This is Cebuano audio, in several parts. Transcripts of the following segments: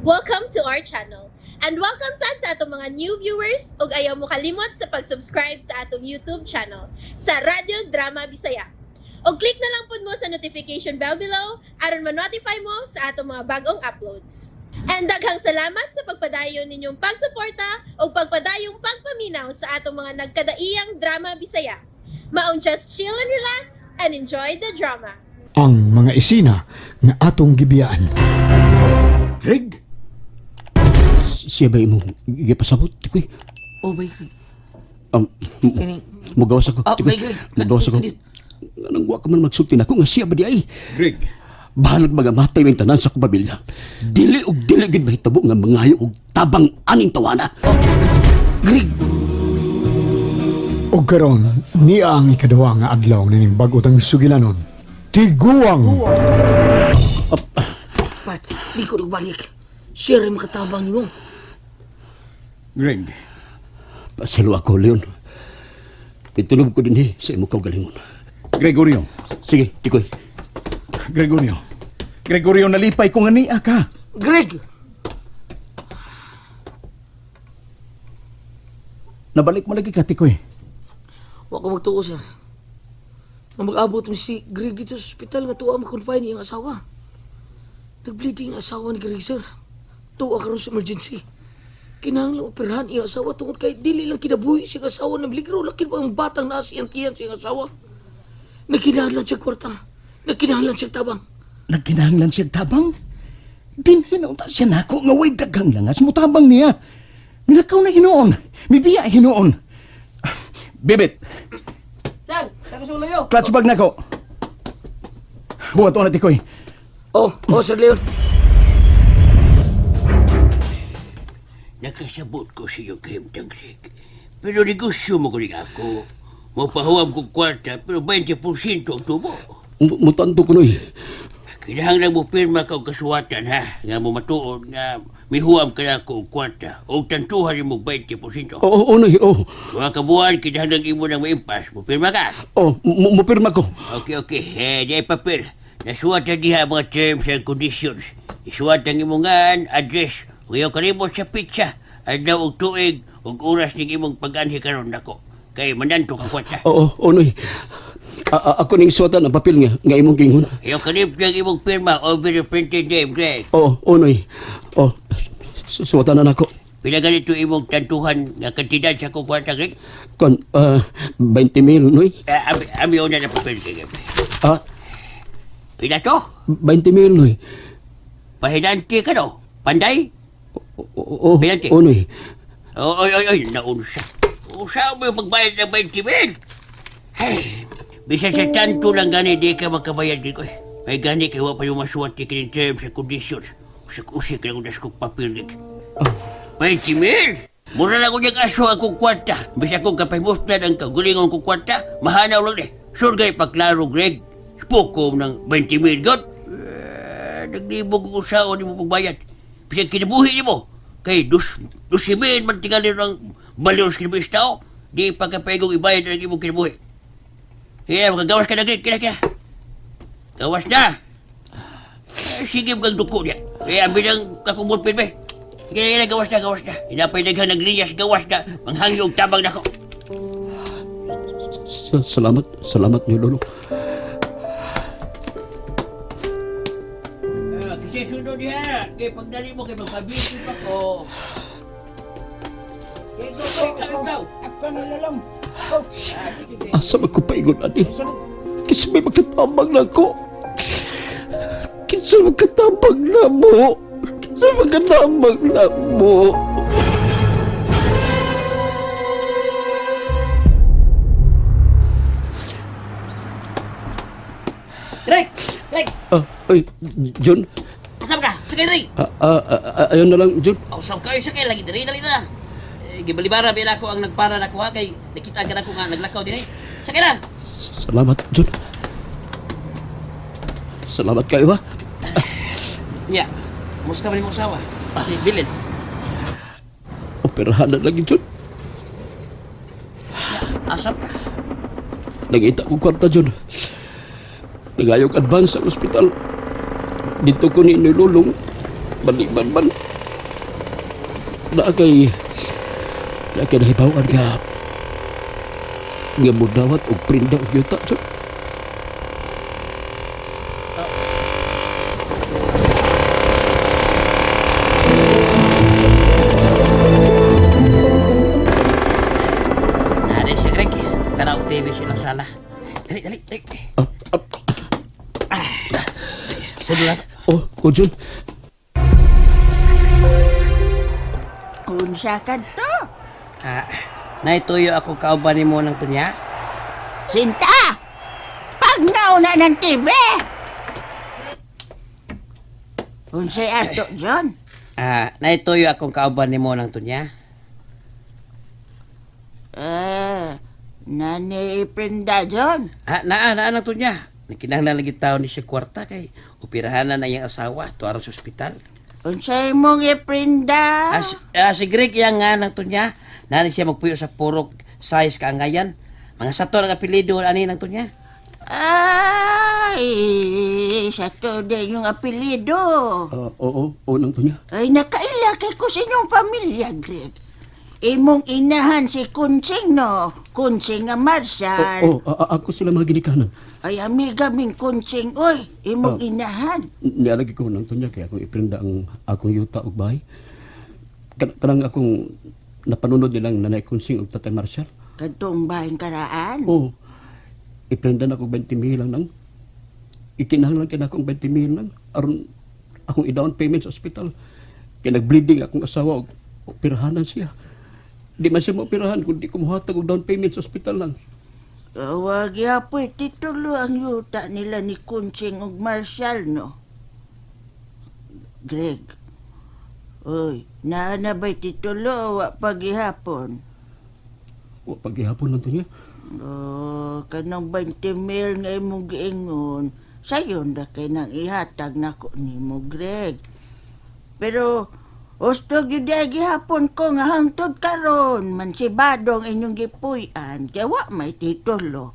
Welcome to our channel. And welcome sad sa atong mga new viewers ug ayaw mo kalimot sa pag-subscribe sa atong YouTube channel sa Radyo Drama Bisaya. Og click na lang pud mo sa notification bell below aron ma-notify mo sa atong mga bagong uploads. And daghang salamat sa pagpadayon ninyong pagsuporta ug pagpadayong pagpaminaw sa atong mga nagkadaiyang drama Bisaya. Maong just chill and relax and enjoy the drama. Ang mga isina nga atong gibiyaan. Greg? Siya ba imong gipasabot, Tikoy? Oh, bay, Greg. Kini- Mugawas ako, Ah, Tikoy. bay, Greg. Mugawas ako. Anong wa ka man magsulti nako nga siya ba di ay? Greg? Bahalag mga matay may tanan sa akong pamilya. Dili og dili gid mahitabo nga mangayo og tabang aning tawana. Greg! Og karon niya ang ikaduha nga adlaw nining bag-o tang sugilanon. Tiguang! Pat, di ko nagbalik. Siya rin makatabang nimo. Greg? Pasalo ako, Leon. Itulob ko din eh, sa imong kaugalingon. Gregorio? Sige, Tikoy. Gregorio? Gregorio, nalipay ko nga niya ka. Greg! Nabalik mo lagi ka, Tikoy. Wa ko magtuo, sir. Nga mag-abot mo si Greg dito sa ospital nga tuwa ma-confine iyang asawa. Nag-bleeding ang asawa ni Greg, sir. Tuwa karon sa emergency. Kinahanglan operahan iyang asawa tungod kay dili lang kinabuhi siyang asawa ng bligro. Laki pa ang batang naa siyang tiyan siyang asawa. Nagkinahanglan siya kwarta. Nagkinahanglan siya tabang. Nagkinahanglan siya tabang. Dinhin unta siya nako nga way daghang langas mo tabang niya. Milakaw na hinuon. Mibiya hinuon. Bibit, Sir, nakasulayo. clutch bag nako. Huwag na, Tikoy. Oh, oh, Sir Leon. Nakasabot ko sa iyo kahimtang Greg. Pero negosyo mo ko rin ako. Mapahuam ko kwarta, pero 20% ang tubo. Mutanto ko noy. Kinahanglan mo pirma ka og kasuwatan ha, nga mo matuod nga mihuam ka na ako og kwarta og tantuhan nimo 20%. Oo, oo, noy, oo. Mga kabuan, kinahanglan imo nang maimpas, mo pirma ka. Oh, mupirma ko. Okay, okay. Eh, di ay papel. Nasuwatan diha ang mga terms and conditions. Isuwat ang imong ngan, address, ug iyaw kalimot sa pizza. Adlaw og tuig ug oras ning imong pag-anhi karon nako. Kay mananto ka kwarta. Oo, oo, noy. Ako ning suwatan ang papel nga nga imong gingon. Iyaw kalimot ang imong pirma over the printed name, Greg. Oo, oo, noy. Oh, suwatan na nako. Pila ganito imong tantuhan nga kantidad sa akong kwarta, Greg? Kon, 20 mil, noy. Eh, ami una na papel, Greg. Ah, Pila to? 20 mil, noy. Pahinante ka no? Panday? Oo, oo, Penalty. oo, noy. Oy, oy, oy, naunsa. Usa mo yung pagbayad ng 20 mil. Hey, bisan sa tanto lang gani, di ka makabayad ko. May gani kay wa pa yung masuwat ni kining terms and conditions. Usik-usik lang udas kong papel gid. 20 mil? Mura lang ko niyang aso akong kwarta. Bisa kong kapahimuslan ang kagulingon kong kwarta, mahanaw lang eh. Surgay pagklaro, Greg. Spoko ng 20 mil, God. Eh, naglibog ko usaon ni mo pagbayad. Bisa kinabuhi ni mo. Kay 12 mil man tingali ng baliw sa kinabuhi sa tao. Di pa ka pwedeng ibayad ang imong kinabuhi. Kaya, magagawas ka na, Greg. Kaya, kaya. Gawas na. Eh, sige, kang duko niya. Kaya, bilang kakumulpin ba eh. Kaya, kaya, gawas na, gawas na. Hinapay daghang nagliyas, gawas na. Manghangyog tabang nako. Salamat, salamat niyo, Lolo. Ah, kasi sunod niya. Kaya pagdali mo, kay magpabisi pa ko. Kaya ikaw, ikaw, ikaw. Ako na lalong. Asa man ko paingon, ani? Kinsa may makatabang na ko? Kinsa makatabang na mo? Kinsa makatabang na mo? Greg! Greg! Ah, oy, John. Asam ka? Sakay diri! Ah, ah, ah, ah, ayun na lang, John. Aw, sam kayo sakay lagi diri dali na. Eh, gibalibara bila ko ang nagpara na kuha kay nakita ka na ko nga naglakaw dinhi. Sakay na. Salamat, John. Salamat kayo, ha? Nya. Musta man imong asawa? Si Bilin. Operahan na lagi, John. Asam ka? Nangita ko kwarta, John. Nagayog advance sa ospital. Dito ko ni nilulong. Baliban man. Naa kay nahibaw-an nga nga mudawat og prinda og yuta, John. Nari siya, Greg. Tanaw TV siya lang sala. Dali, dali, dali. Ah, Sudlo na. Oh, oh, John. Unsa ka to? Ah, naituyo ako kauban ni mo ng tunya. Sinta! Pag nauna ng TV! Unsay ato, John? Ah, naituyo akong kauban ni mo ng tunya. Eh, nani iprinda, John? Ah, naa, naa ng tunya. Nakinahanglan lagi tao ni siya kwarta kay operahan na iyang asawa tuarang sa ospital. Unsay mong iprinda? Ah, si Greg yang nga ng tunya. Nani siya magpuyo sa purok size kaangayan. Mga sato ang apelyido ani ng tunya. Ay, sa to din yung apelido. Ah, oo, oo nang tunya. Ay, nakaila kay ko sa inyong pamilya, Greg. Imong inahan si Kunsing, no? Kunsing nga Marshal. Oo, oh, ako sila mga ginikanan. Ay, amiga ming Kunsing, oy. Imong Oh. inahan. Nialagi ko nang tunya kay akong iprinda ang akong yuta og bahay. Kanang akong napanunod nilang Nanay Kunsing og Tatay Marshal. Kadtong bahing karaan. Oo. Iprinda na akong 20 mil lang nang. Ikinahanglan kay na akong 20 mil lang aron akong i-down payment sa ospital. Kay nag-bleeding akong asawa og operahanan siya. Di man siya maoperahan kung di ko mohatag og down payment sa ospital lang. Wag yapoy, titulo ang yuta nila ni Kunsing ug Marshal, no? Greg. Uy, naa na ba'y titulo o wa pagihapon? Wa paghihapon lang tunya. Oh, kanang 20 mil nga imong giingon, sayon ra kay nang ihatag nako nimo, Greg. Pero husto gyud ay gihapon ko nga hangtod karon man si Badong inyong gipuy-an kay wa may titulo.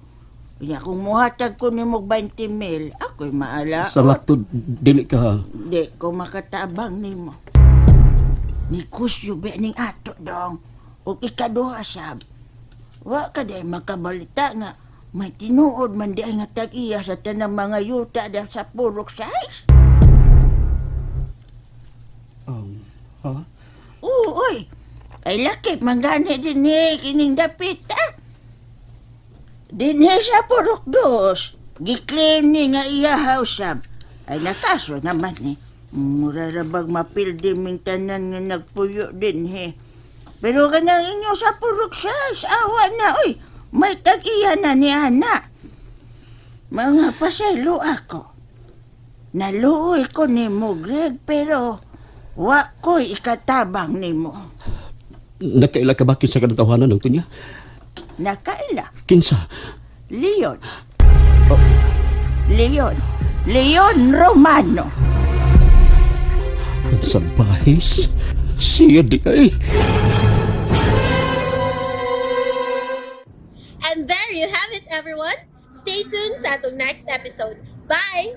Unya kung muhatag ko nimo og 20 mil, ako'y maala. Sa laktod dili ka Di ko makatabang nimo. Ni kusyo ba ning ato dong? Ug ikaduha sab. Wa ka day makabalita nga may tinuod man di ay nga tag-iya sa tanang mga yuta da sa purok size. ha? Oo, oy. Ay lakip man gani dinhi kining dapit ah. Dinhi sa purok dos. Giklaim ni nga iya house sab. Ay nakaso naman ni. Mura ra bag mapildi ming tanan nga nagpuyo dinhi. Pero kanang inyo sa purok size, awa na oy. May tag-iya na ni ana. Mga pasaylo ako. Naluoy ko nimo, Greg, pero wa ko'y ikatabang nimo. Nakaila ka ba kinsa ka ng tawanan ng tunya? Nakaila. Kinsa? Leon. Leon. Leon Romano. Sa bahis? Siya di ay. And there you have it, everyone. Stay tuned sa atong next episode. Bye!